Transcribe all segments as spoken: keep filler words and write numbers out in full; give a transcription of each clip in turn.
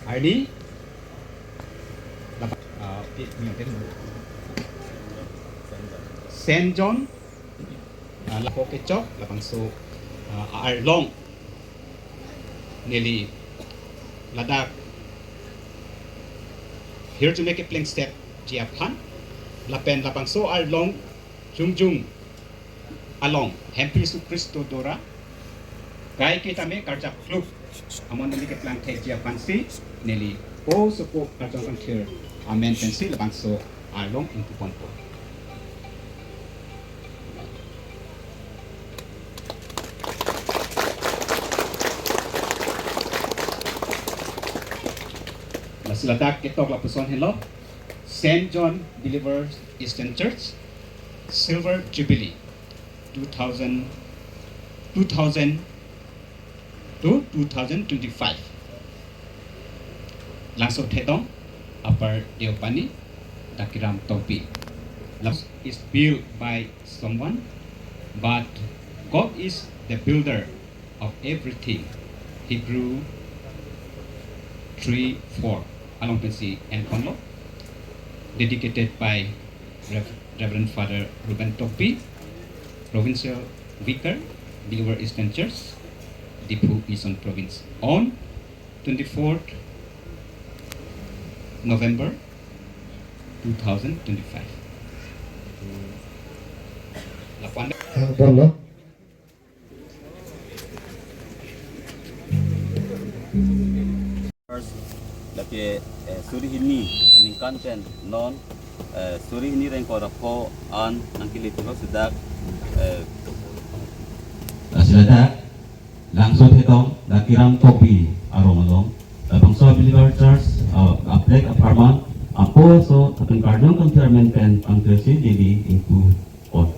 Arni, ah, Saint John, ah, lapu kechok, labangso, ah, arlong neli ladak hirjume kepleng step ji aphan, lapen labangso arlong jongjung along Hemphu Jisu Khristo dora kaiketa me karjap kluk amon neli keplang thekji aphansi neli po sopo karjong kangthir amen pensi labangso arlong ingpuponpo. Lasi ladak ketok lapuson helo, Saint John Believer Eastern Church Silver Jubilee two thousand, two thousand to two thousand twenty-five. Langso Thedong, Upper Deopani, Dakiram Tokbi. Love is built by someone, but God is the builder of everything. Hebrew three four. Along pensi enponlo. Dedicated by Rev-, Reverend Father Reuben Tokbi, Provincial Vicar, Believer Eastern Church, Diphu Eastern Province, on twenty-fourth November two thousand twenty-five. Lapuan. Enponlo. Lake, eh, suri hini aningkan pen non, eh, suri hini rengko ra pho an nangkele pulo sudak, eh, lasi ladak Langso Thedong Dakiram Tokbi arong along labangso Believer Church, ah, a flag apharman apo so lapen karjong kangthir amen pen kangthirsi neli ingpu on.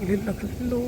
Lilo, lilo.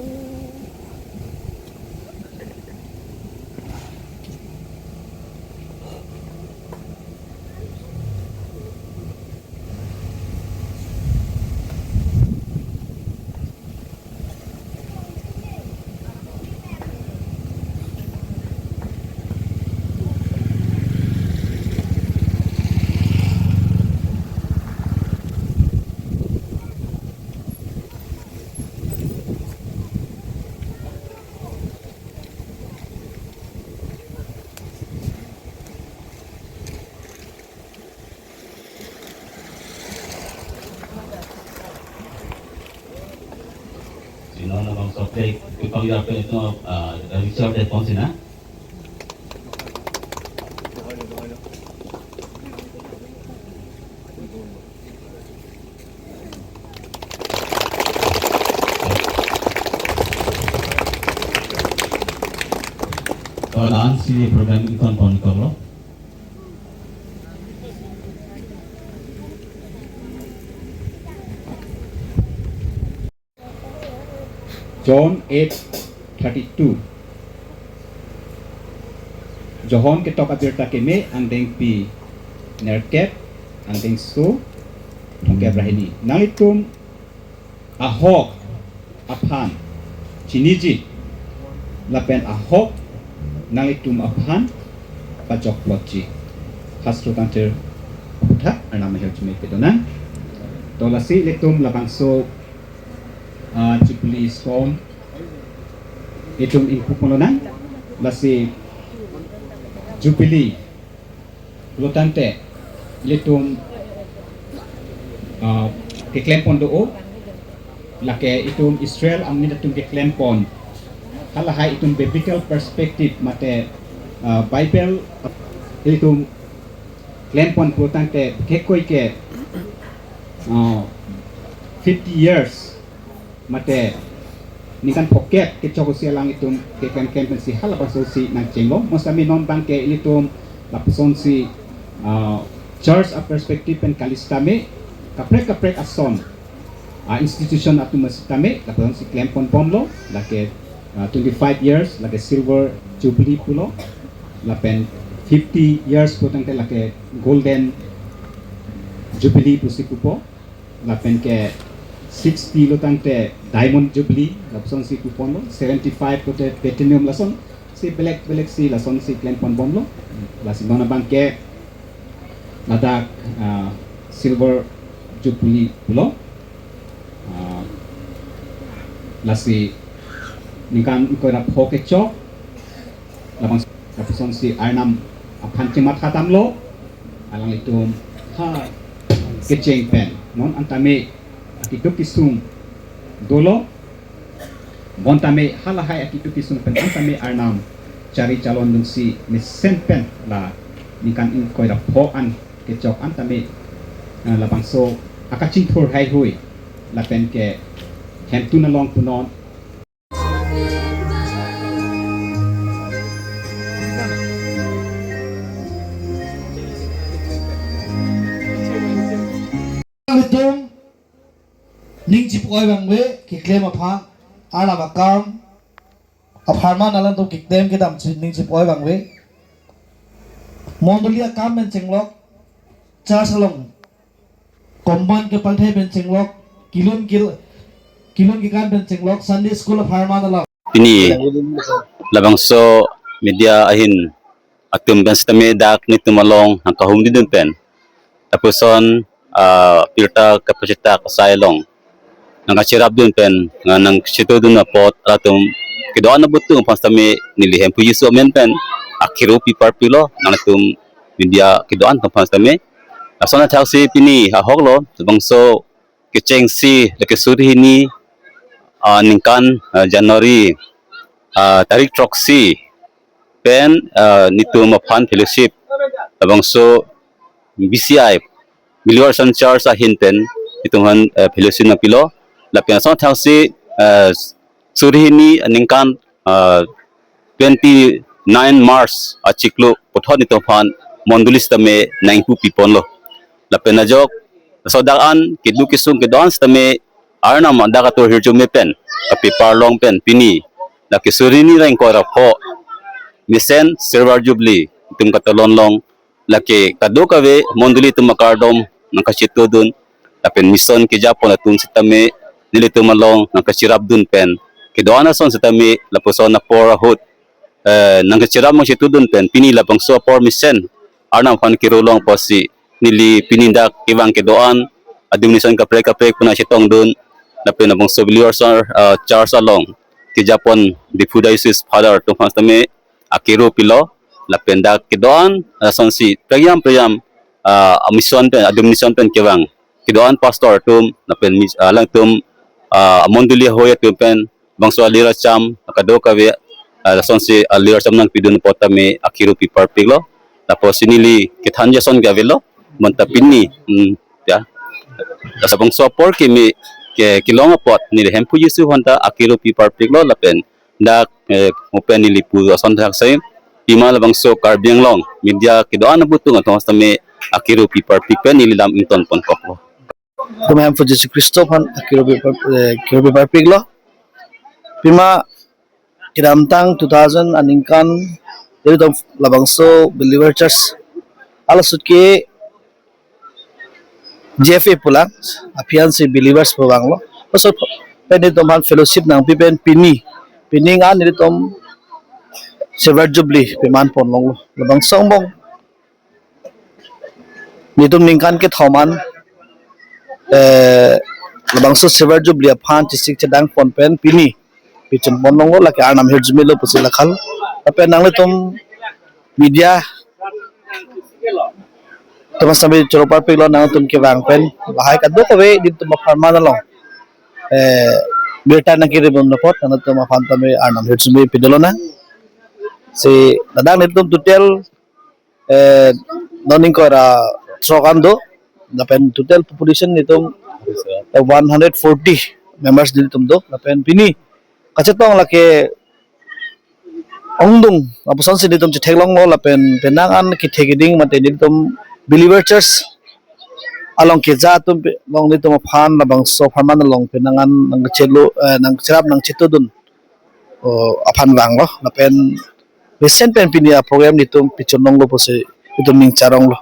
Sino na bang sopek, ipang ya pe ito, ah, Richard de Ponsina. To la-ansi program ingtonpon iklo. John eight thirty-two. John ketok abirta keme, angdengpi nerkep, angdengso thomkep ra hini. Nanglitum ahok aphan chiniji, lapen ahok nanglitum aphan pajokplotji. Hastro kangthir aputhak Arnam ahirjume pedonang. To lasi ilitum labangso, ah, Jubilee Stone itum ingpuponlonang, lasi Jubilee pulotangte ilitum, ah, keklempon do-o, lake itum Israel amonit atum keklempon. Halahai itum biblical perspective mate, ah, Bible ilitum klempon pulotangte kekoi ke, ah, fifty years mate ningkan phokep kechok usi alang itum keklem klem pensi halabangso si nangchenglo. Mo sitame non bangke ilitum lapusonsi, ah, church a perspective pen kali sitame kaprek kaprek ason, ah, institution atum sitame lapusonsi klemponbomlo, lake, ah, twenty-five years lake silver jubilee pulo, lapen fifty years pulotangte lake golden jubilee pusi pupo. Lapen ke sixty lo tangte Diamond Jubilee, lapusonsi puponlo, seventy-five pulote Platinum, lason Si belek belek si lason si klem pon bomlo. Lasi non abang ke ladak, ah, silver jubilee pulo. Ah, lasi ningkan ingkoi ra pho kechok labang lapuson si Arnam aphan chematha damlo. Alanglitum ha kecheng pen non an tame akiduk kisung dolo. Bon tame halahai akiduk kisung pen an tame Arnam chari chalon dunsi mesen pen la ningkan ingkoi ra pho an kechok an tame, eh, labangso akachingthur haihui lapen ke hemtun along punon. Alanglitum ning chip-oi abang ave keklem aphan, Arnam akam apharman alanglitum keklem kedam ning chip-oi abang ave. Mondoli akam pen chenglok, church along kombon kepangthai pen chenglok, kilun kil-, kilun kekan pen chenglok, Sunday school apharman along. Pini labangso media ahin atum pen sitame dak netum along nangkahumri dun pen, lapuson, ah, pirta kapacheta kasai along nangkacherap dun pen, ah, nangchetu dun apot latum kedo-an abutung aphan sitame neli Hemphu Jisu amen pen akiru pi parpiklo nangtum media kedo-an aphan sitame. Lason athaksi pini ahoklo, labangso kechengsi lake suri hini, ah, ningkan, ah, January, ah, tarik throksi pen, ah, netum aphan fellowship labangso B C I, Believers Church ahin pen netum aphan, ah, fellowship nangpilo. Lapen lason athaksi, ah, suri hini ningkan, ah, twenty nine March achiklo puthot netum aphan mondoli sitame nangpu pi ponlo. Lapen ajok laso dak an keduk kesung kedo-an sitame Arnam adak atur hirjume pen kapeparlong pen pini lake suri hini ra ingkoi ra pho mesen Silver Jubilee netum katalon along lake kadokave mondoli atum akardom nangkachetu dun lapen mission kejapon atum sitame nelitum along nangkacherap dun pen kedo-an ason sitame lapuson apor ahut, eh, nangkacherap nangchetu dun pen pini labangso apor mesen Arnam aphan kiru long pusi neli pini dak kevang kedo-an adum nison kaprek kaprek pu nangchetong dun lapen labangso Believers, ah, Church along kejapon Diphu Diocese Father atum aphan sitame akiru pilo. Lapen dak kedo-an, ah, asonsi preyam preyam, ah, mission pen, adum mission pen kevang kedo-an pastor atum lapen mis-, ah, alangtum, ah, mondoli ahoi atum pen bangso alir acham kadokave, ah, lasonsi alir acham nangpi dun apot tame akiru pi parpiklo. Lapusi neli kethan jason ke avelo, bonta pini, hmm, ya. Labangso apor keme ke kelong apot neli Hemphu Jisu aphanta akiru pi parpiklo lapen dak, eh, open neli pu ason thaksi pima labangso Karbi Anglong media kedo-an abutung atum sitame akiru pi parpik pen neli lam ington ponkoklo. Tum Hemphu Jisu Khristo aphan akiru pi par-, eh, kiru pi parpiklo. Pima kedamtang two thousand aningkan ilitum labangso Believer Church alasut ke G F A pulang, aphi ansi Believers pu vanglo. Laso pen netum aphan fellowship nangpi pen pini, pini an netum Silver Jubilee peman ponlonglo. Labangso angbong netum ningkan kethom an, eh, labangso Silver Jubilee aphan chesik chedang pon pen pini pichun ponlonglo, lake Arnam ahirjume lo pusi lakhal. Lapen nanglitum media atum sitame choro parpiklo, nangtum kevang pen lahai kadokave netum apharman along, eh, birta nangkirim dun apot nangtum aphan tame Arnam ahirjume pidolonang. Si ladak netum total, eh, non ingkoi ra throk an do, lapen total population netum, eh, one hundred forty members netum do, lapen pini kachetong lake ongdung apusonsi netum chetheklonglo lapen penang an kethe keding mate netum Believer Church along keja atum pe-, along netum aphan labangso apharman along penang an nangchelo, eh, nangcherap nangchetu dun, oh, aphan vanglo lapen mesen pen pini aprogram netum pichun longlo pusi netum ning charonglo.